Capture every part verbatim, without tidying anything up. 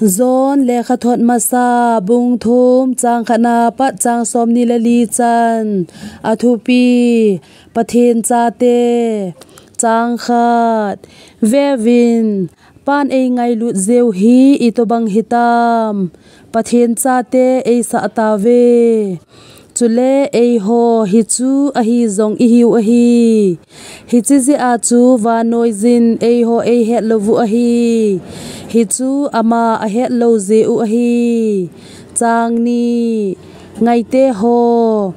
John lekhathot masa bung thum chang khatna pat chang somni le li chan. A thupi: Pathen chate. Chang khat. Veuvin, Pan eingailut jeh u hi itobang hitam, Pathen chate eisah tauve. Chule eiho hichu ahi jong ihiu ahi. Hiche jeh a chu vannoiyin eiho eihet louvu ahi. Hichu ama ahet lou jeh u ahi. Chang ni. Ngaite ho,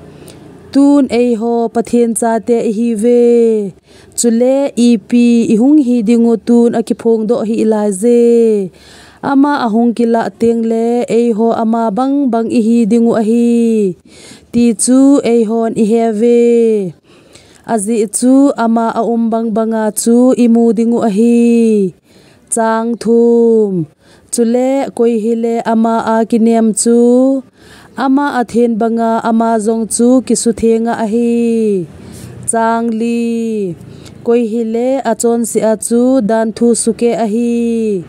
tun eiho Pathen chate ihiuve. Chule ipi ihung hi dingu tun akiphongdoh hih laiye. Ama ahung kilah tengle eiho ama bangbang ihi dingu ahi, ti chu eihon iheuve. Ajeh chu ama aum bangbanga chu imu dingu ahi. Chang thum. Chule koi hile ama a kinem chu ama athen banga ama jong chu kisuthenga ahi. Chang li. Koi hile achonse a chu danthu sukeh ahi.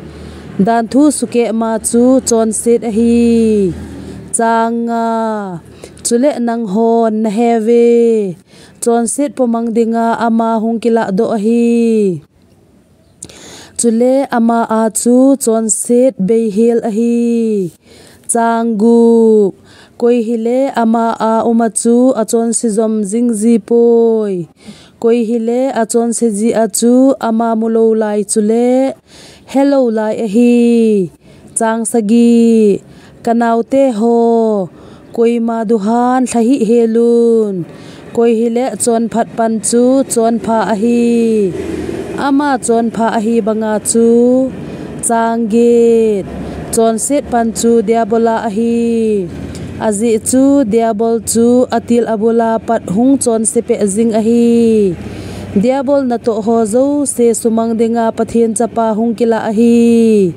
Danthu sukeh ma chu chonset ahi. Chang nga. Chule nanghon naheuve, chonset pomang dinga ama hung kilahdoh ahi. Chule ama a chu chonset beihel ahi. Chang gup. Koi hile ama a uma chu achonse jom jing jipoi. Koi hile achonse jeh a chu ama mulou lai chule helou lai ahi. Chang sagi. Kanaote ho, koima duhan lha hih helun. Koi hile chonphat pan chu chonpha ahi. Ama chonpha ahi banga chu. Chang get. Chonset pan chu Diabol a ahi. Ajeh chu Diabol chu atil abula pat hung chonse peh jing ahi. Diabol natoh ho jouse sumang dinga Pathen chapa hung kilah ahi.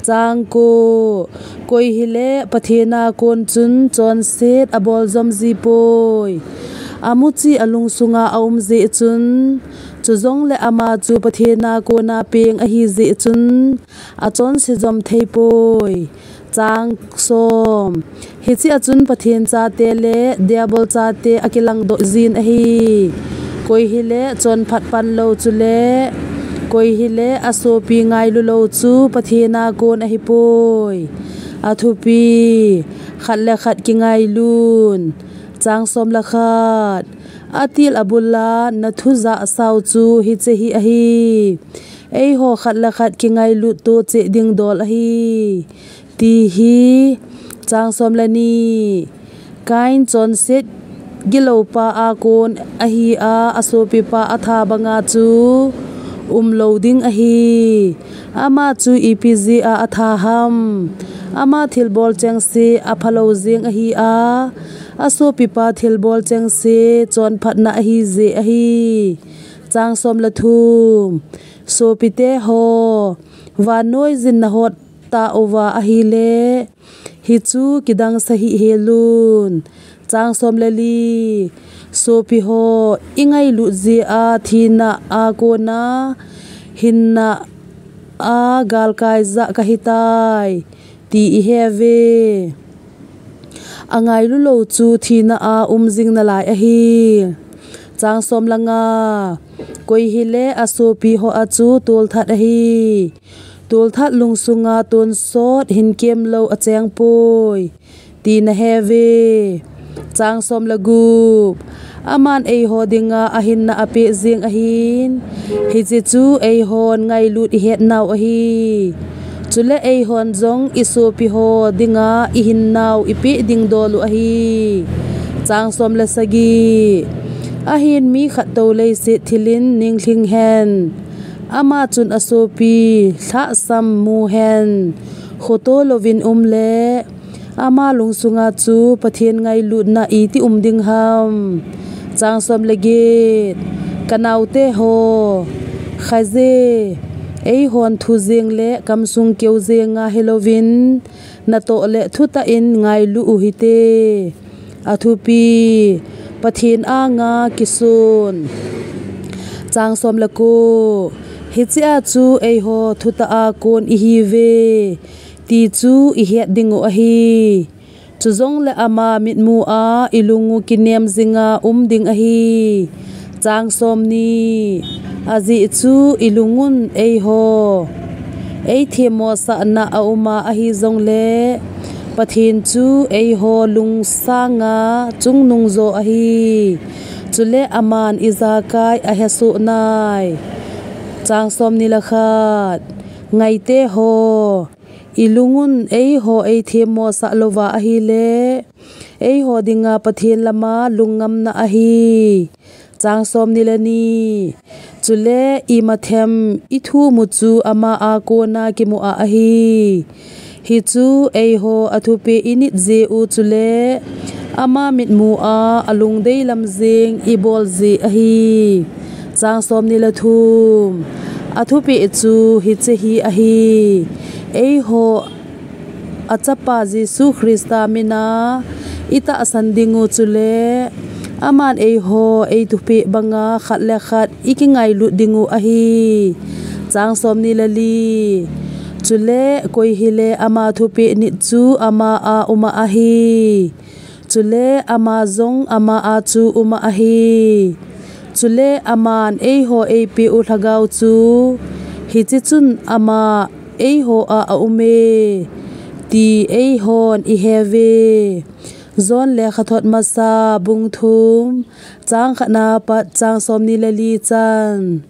Chang ko. Koi hile Pathen a kon chun chonset abol jom jipoi. Amuchi alungsunga aum jeh chun, chujongle ama chu Pathen a kona peng ahi jeh chun, achonse jom theipoi. Chang som. Hiche a chun Pathen chate le Diabol chate akilangdoh jin ahi. Koi hile chonphat pan lou chule koi hile asopi ngailu lou chu Pathen a kon ahipoi. A thupi: Khat le khat kingailun. Chang som le khat. Atil abula nathu jah sao chu hiche hi ahi. Eiho khat le khat kingailut to cheh ding dol ahi, ti hi. Chang som le ni. Kain chonset gilou pa a kon ahi a, asopipa atha banga chu umlou ding ahi. Ama chu ipi jeh a atha ham? Ama thilbol chengse aphalou jeng ahi a, asopipa thilbol chengse chonphatna ahi jeh ahi. Chang som le thum. Sopite ho, vannoiyin nahot tauva ahile, hichu kidang sah hih helun. Chang som le li. Sopi ho, ingailut jeh a thina a kona hinna a galkai jah kahitai, ti iheuve. Angailu lou chu thina a um jing nalai ahi. Chang som le nga. Koi hile asopi ho a chu tolthat ahi. Tolthat lungsunga tonsot hinkemlou achengpoi, ti naheuve. Chang som le gup. Aman eiho dinga ahinna apeh jeng ahin, hiche chu eihon ngailut ihet nau ahi. Chule eihon jong isopi ho dinga ihinnau ipeh ding dol u ahi. Chang som le sagi. Ahin mi khat tou leiset thilin ninglhing hen. Ama chun asopi lhahsam mu hen. Khoto louvin um le, ama lungsunga chu Pathen ngailutna iti um ding ham? Chang som le get. Kanaote ho, khaje, eihon thu jeng le kamsung keu jenga hilouvin, natoh le thutah in ngailu u hite. A thupi: Pathen anga kisun. Chang som le ko. Hiche a chu eiho thutah a kon ihiuve, ti chu ihet dingu ahi. Chujongle ama mitmu a ilungu kinem jinga um ding ahi. Chang somni. Ajeh chu ilungun eiho eithemmosahna auma ahijongle, Pathen chu eiho lungsanga chungnungjo ahi. Chule aman ijakai ahesoh nai. Chang somni le khat. Ngaite ho, ilungun eiho eithemmosah louva ahile, eiho dinga Pathen lama lungngamna ahi. Chang somni le ni. Chule imathem ithumu chu ama a kona kimu a ahi. Hichu eiho athupeh init jeh u chule ama mitmu a alungdei lam jeng ibol jeh ahi. Chang somni le thum. Athupeh chu hiche hi ahi. Eiho achapa Jesu Christa mina itahsan dingu chule aman eiho eithupeh banga khat le khat ikingailut dingu ahi. Chang somni le li. Chule koi hile ama thupeh nit chu ama a uma ahi. Chule ama jong ama a chu uma ahi. Chule aman eiho eipeh u lhagao chu, hiche chun ama eiho a aume ti eihon iheuve. John lekhathot masa bung thum, chang khatna pat chang somni le li chan.